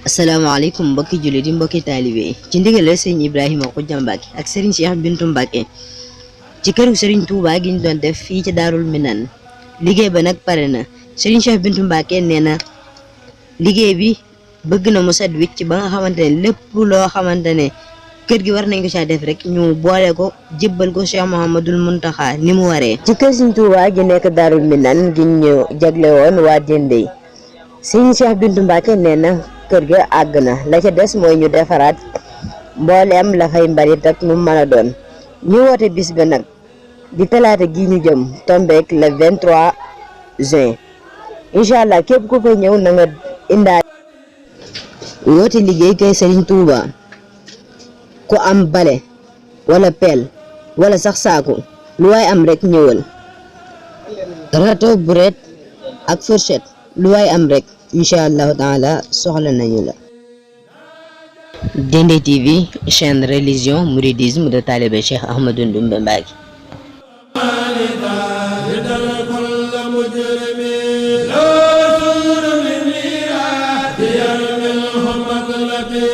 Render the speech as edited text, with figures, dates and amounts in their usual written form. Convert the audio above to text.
asalaamaaleykum mbokki jullit yi mbokki taalibe yi ci ndigalal sëriñ Ibrahima Khoudia Mbacke ak sëriñ Cheikh Bintou Mbacke ci këru sëriñ Touba gi ñu doon def fii ci Daarul Minan liggéey ba nag pare na sëriñ Cheikh Bintou Mbacke nee na liggéey bi bëgg na mu set wicc ba nga xamante ne lépp loo xamante ne kër gi war nañ ko caa def rek ñu boole ko jébbal ko Cheikh Mouhamadoul Mountakha ni mu waree. ci kër sëriñ Touba gi nekk Daarul Minan gi ñu jagle woon waa Dendey sëriñ Cheikh Bintou Mbacke nee na kër ga àgg na la ca des mooy ñu defaraat mbooleem la fay mbalit ak nu mën a doon ñu woote bis ba nag di talaata gi ñu jëm tombeek le 23 juin incha allah képp ku koy ñëw na nga indaale woote liggéey kay Serigne Touba ku am bale wala peel wala sax saaku lu waay am rek ñëwal râteau buret ak fourchette lu waay am rek incha allahu taala soxla nañu la. Dendey TV, chaîne religion mouridisme de talibé Cheikh Ahmadou Ndoumbe Mbacke.